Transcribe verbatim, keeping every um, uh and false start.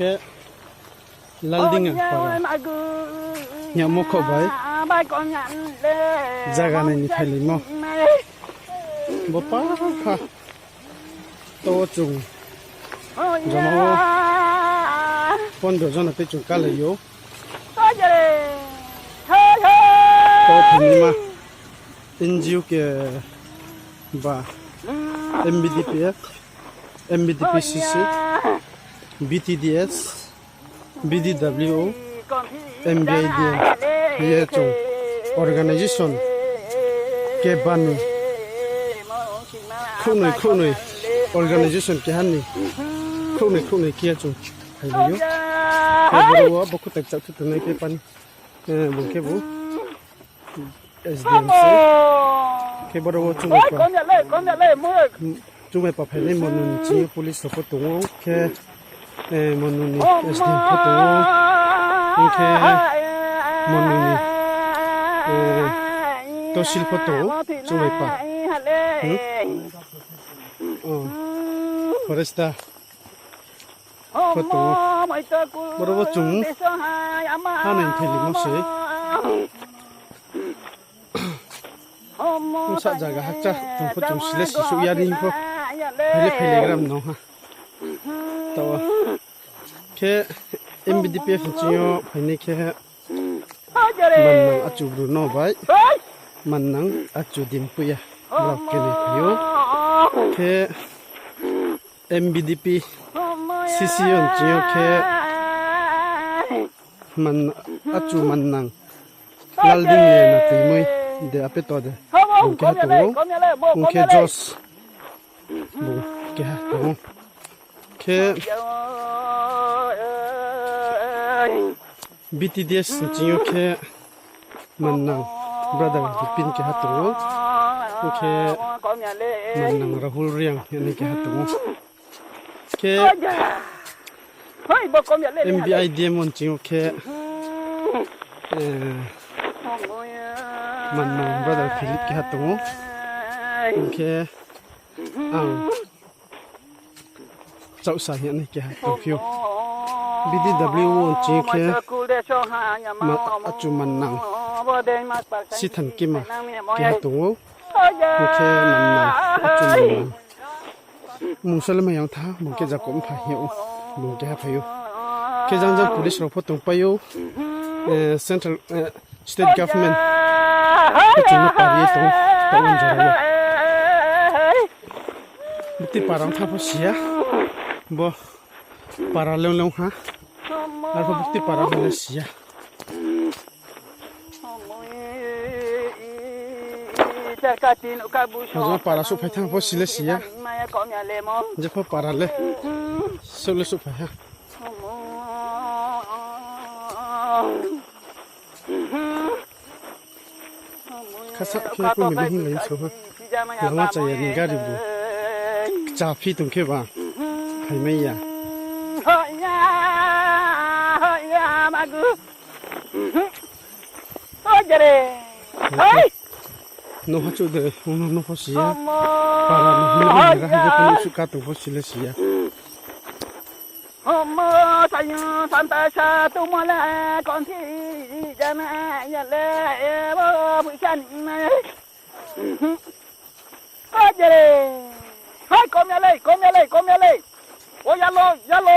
Khe Lalding para. Hingmo kho bai. Zaga nai ni phailaimo. Bo pa kha. To chung. Joma wo pondro jona tei chung kalai ou. To thani ma. N G O ke ba M B D P F, M B D P C C, B T D S, B D W O, M B I D M, ye chung organization ke banu khrouhnoi khrouhnoi organization keha ni khrouhnoi khrouhnoi khe chung phailai ou. Khe boro wo bo khutai chak thu tongnai khe pani, eh, bung khe bo S D M se. Khe boro wo chung bai pa, chung bai pa phainai Monu ni ching yo police rao pho tong ou. Khe, eh, Monu ni S D M pho tong ou. Hing khe Monu ni, eh, tosil pho tong ou, chung bai pa. Forester pho tong ou. Boro wo chung ha nai thailaimo se. Bsa zaga hakcha tong pho chung sile sisouh ya ni pho. Phaile phaile gram no ha. Taoh khe M B D P F ni ching yo phainai khe Mannang Achu Bru no bai Mannang Achu Dimpuia brao khe ni phai ou. Khe M B D P C C yo ni ching yo khe Achu Mannang Lalding ye na tuimoi de apeto de bung keha tong ou. Bung khe Jos bung keha tong ou. Khe B T D S ni ching yo khe Mannang brother Bipin keha tong ou. Hing khe Mannang Rahul Reang hing ye keha tong ou. Khe M B I D M wo ni ching yo khe, eh, Mannang brother Philip keha tong ou. Hing khe ang Chaohsa hing ye keha tongphi ou. B D W wo ni ching khe Achu Mannang Sithan Kima keha tong ou. Hing khe Mannang Achu Mannang mungsa le mai yang tha, bung khe Jakob Mpha hing ou, bung keha phai ou. Khe jang jang police rao pho tongpai ou, eh, central, eh, state government pho chung no pari ye tong ou, taoh wo jora wo. Bukti para ong tha pho si ya, bo para leong leong ha, arpho bukti para ong le si ya. Jang para souhphai thanng pho si le si ya. Jepho para le souh le souhphai ha. Khasa khe kumi le hinglai so ha. Lama chaya ni gari bu kchaphi tong khe ba phaimai ya. No ha chu de, no pho si ya. Para ni hing ra ha je pho no suh ka tong pho si le si ya. Hai, kom ya lei, kom ya lei, kom ya lei. O yalo, yalo.